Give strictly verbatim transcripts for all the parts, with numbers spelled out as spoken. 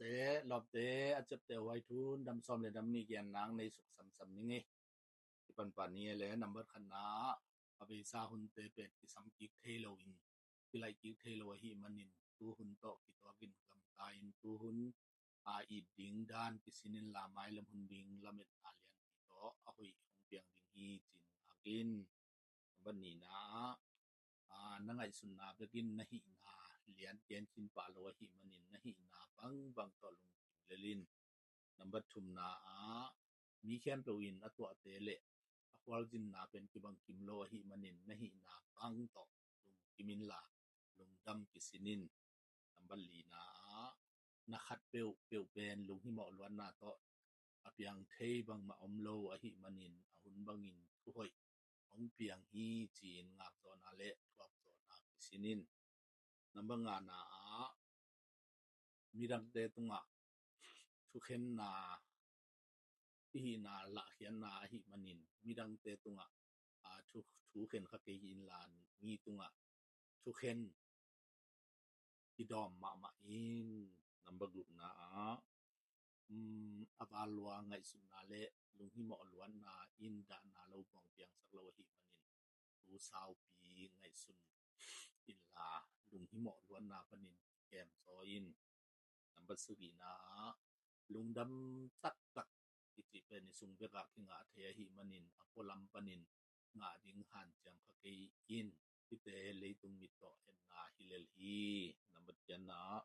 Te lawmte, a ciapteh huai thu, dam sawm le dam nih gen nang nei suk samsam ning ei. Kipan pan ni le nambat khatna, a beisa hunte pen kisam kik thei lo in, kilaih kik thei lo ahih manin, tu hun tawh kituakin gamta in, tu hun a it ding dan kisin inla, mailam hun ding lametna lianpi tawh a hoih hong piang ding hi, ci-in ngak in. Nambat nihna ah, aa, na ngaihsutna bekin na hihna lian gen khin pah lo ahih manin, na hihna bangbang tawh lungkim lel in. Nambat thumna ah, mi khempeuh in a tuahte le a khualzinna pen kibang kim lo ahih manin, na hihna bang tawh lungkim inla, lungdam kisin in. Nambat lina ah, na khat peuhpeuh pen lunghimawh luatna tawh a piang thei bangmah om lo ahih manin, a hun bangin thuhoih hong piang hi, ci-in ngakzawhna le thuakzawhna kisin in. Nambat ngana ah, midangte tungah thukhenna i hihna lahkhiatna ahih manin, midangte tungah, aa, thu, thu khen kha kei inla, mi tungah thukhen i dawm mahmah in. Nambat gukna ah, um, a val lua ngaihsutna le lunghimawh luatna in dahna lo buang piangsak lo ahih manin, tu saupi ngaihsun inla, lunghimawh luatna panin kemzaw in. Nambat sagihna ah, lungdam taktak i cih pen i sung bekah kingah thei ahih manin, a pualam panin ngah ding hanciam kha kei in. Hihte leitung mit tawh etna hi lel hi. Nambat giatna ah,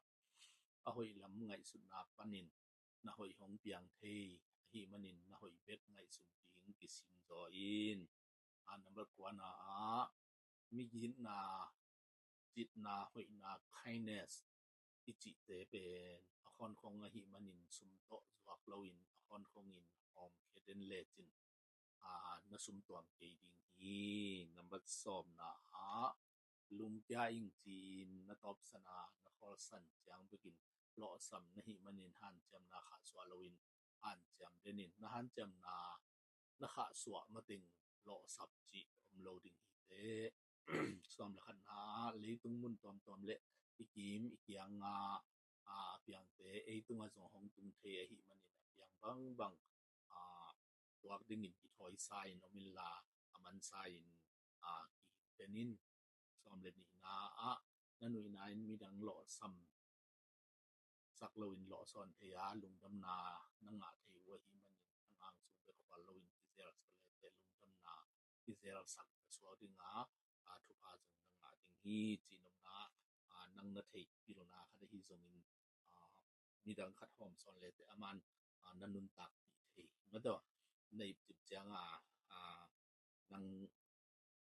a hoih lam ngaihsutna panin na hoih hong piang thei ahih manin, na hoih bek ngaihsun ding kisimzaw in. A, nambat kuana ah, migitna, citna, hoihna, kindness i cihte pen a khawnkhong ahih manin, sum tawh zuak loin a khawnkhongin hawmkhia den lecin, aa, na sumtuam kei ding hi. Nambat sawmna ah, lungkia ing ci-in na tawpsan a, na khawlsan ciang bekin lawhsam na hih manin, hanciamna khahsuah loin hanciam den in. Na hanciamna na khahsuah mateng lawhsap cih om lo ding hi teh. Sawm le khatna ah, leitung mun tuamtuam le i kim i kianga, aa, a piangte ei tungah zong hong tung thei ahih manin, a piang bangbang, aa, tuak dingin kithawi sa-in om inla, a man sa-in, aa, kihilh den in. Sawm le nihna ah, na nuihna in midang lawhsam sak loin lawhsawn thei a, lungdamna na ngah thei uh ahih manin, a ngang sung bek khual loin kizelsak le teh, lungdamna kizelsak na suak ding a, aa, thupha zong na ngah ding hi, cih nopna, aa, nang na theih pilna khat ahi zongin, aa, midang khat hawmsawn le teh, a man, aa, na nuntakpih thei. Mataw, na ipcip cianga, aa, nang,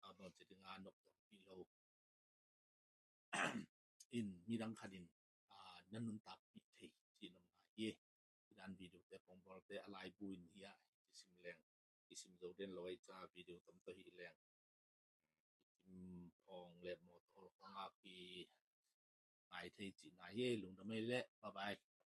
aa, bangci dinga noptuampih lo in midang khatin, aa, na nuntakpih thei cih nopna hi. Hih dan video te pongbawlte a laibu in hi a, i sim leng, i sim zo den lo ai ca, video tam tawh hi leng, i sim phong le mawtaw khong a kingai thei cihna hi. Lungdam ei leh, bye bye.